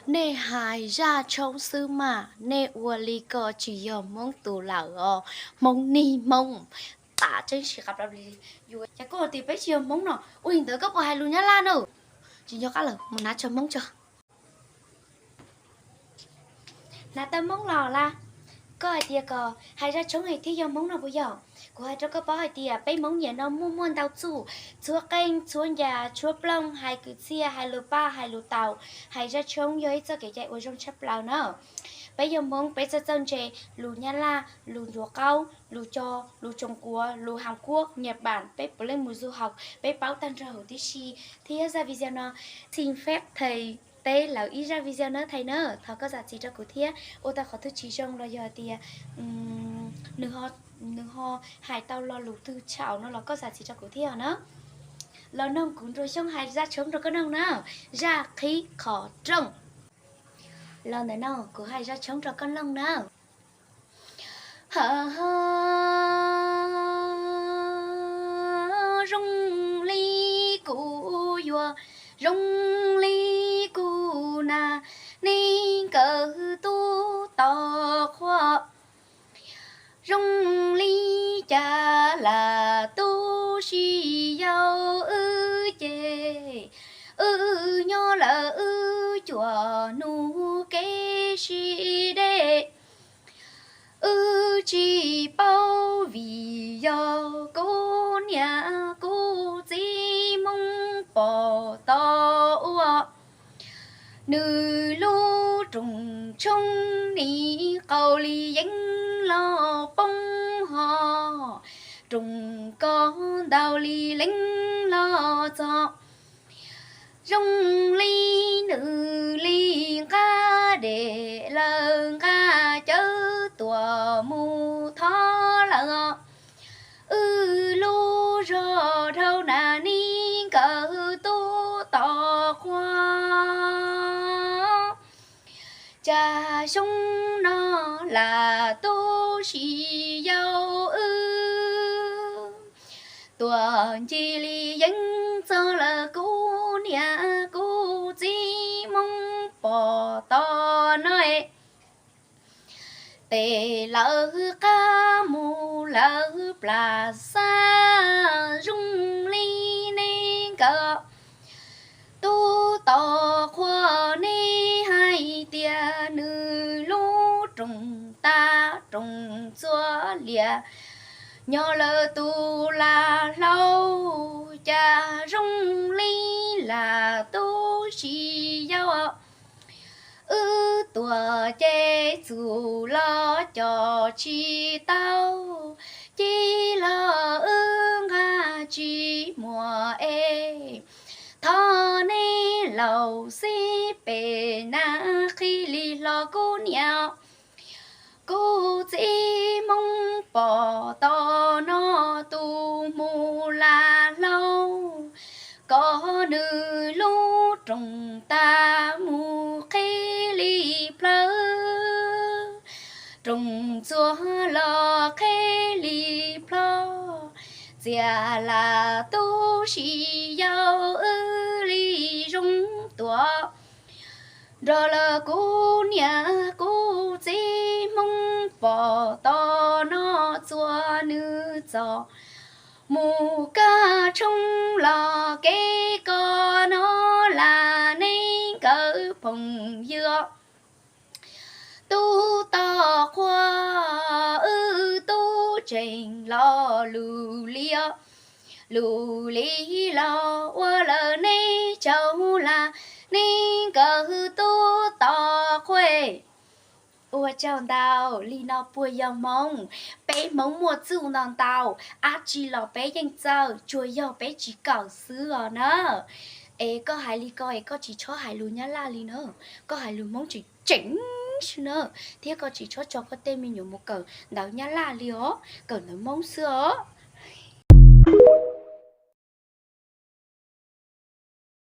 Nej hais zaj tshoob xwb mas nej ua li ko tsis yog Hmoob tus lawm os, Hmoob niag Hmoob. Tas tseeb si qab li yuav cas koj tias peb tsis yog Hmoob no, ua li ntawd koj puas hais lus Nyab Laj na? Tsis nco qab lawm, mus hnav tsho Hmoob tso. Hnav tau Hmoob los las. Koj hais tias kom hais zaj tshoob es thiaj yog Hmoob no puas yog? Kuv hais rau koj paub hais tias peb Hmoob niaj no muaj muaj ntau txuj, txhua qeej txhua ncas txhua plooj, hais kwv txhiaj, hais lus paj, hais lus taus, hais zaj tshoob yog ib txoj kev cai uas zoo tshaj plaws na. Peb yog Hmoob peb txawj txawj ntse lus Nyab Laj, lus Ncuav Qaub, lus Co, lus Tsoom Kuav, lus Hàn Quốc, Nhật Bản, peb puav leej mus du học, peb paub tag nrho huv tib si. Thiab zaj video no xin phép thầy test lawv ib zaj video na thầy na, thov koj zam txim rau kuv thiab, ua tau qhov twg tsis zoo los yog tias nws ho hais tau lo lus twg txhaum no los koj zam txim rau kuv thiab na. Los noog kuv nrog Xyooj hais zaj tshoob rau koj noog na, zaj qhib qhov rooj. Los ntawm no kuv hais zaj tshoob rau koj noog na. Zoo li kuv yuav, zoo li kuv na, nej nkawd tub tos qhua. Zoo li cas lam tu si yau wb ces, wb nyob lawm wb cuaj hnub kev sib dej. Wb tsis paub vim yog kuv niam kuv txiv Hmoob pom tau ua nws lub rooj tshoob nim qaug li yeeb los poob ho rooj koj ntau li leeb los txog. Zoo li nws li nqa dej lawm nqa cawv tuaj mus thov lawm os. Wb lub zog dhau na nej nkawd tub tos qhua. Cas xyoo no lam tu si yau wb tuaj ncig li yeeb txog lawm kuv niam kuv txiv Hmoob pom tau no. Tes lawv qab mus lawv plas xab zoo li nej nkawd tub tos qhua nej hais tias nws lub rooj tas rooj txua lias nyob lawm tus lam hlau cas zoo li lam tu si yau wb tuaj ces txuj los coj tsis tau, ci los wb nqa tsis muaj es thov nej laus xib pem na qhib li hlo kuv niam kuv txiv Hmoob pom tau no tus mus lam hlau kom nws lub rooj tas mus qhib li plawv, rooj txua los qhib li plho, txias lam tu si yau wb li zoo tuaj nrog lawm kuv niam kuv txiv Hmoob pom tau no txua nws txom mus kaj tshoob los kev koj no las nej nkawd phooj ywg tub tos qhua wb tub tseem los lus li os, lus li los ua lawm nej tsaug las nej nkawd tub tos qhua. Ua tsaug ntau, li no puas yog Hmoob? Peb Hmoob muaj txuj ntau ntau, dab tsi los peb yeej txawj, tsuas yog peb tsis kawm xwb os na. Es koj hais li ko es koj tsis txhob hais lus Nyab Laj li na, koj hais lus Hmoob tseem tseem xwb na, thiab koj tsis txhob tso koj tej me nyuam mus kawm ntawv Nyab Laj li os, kawm ntawv Hmoob xwb os.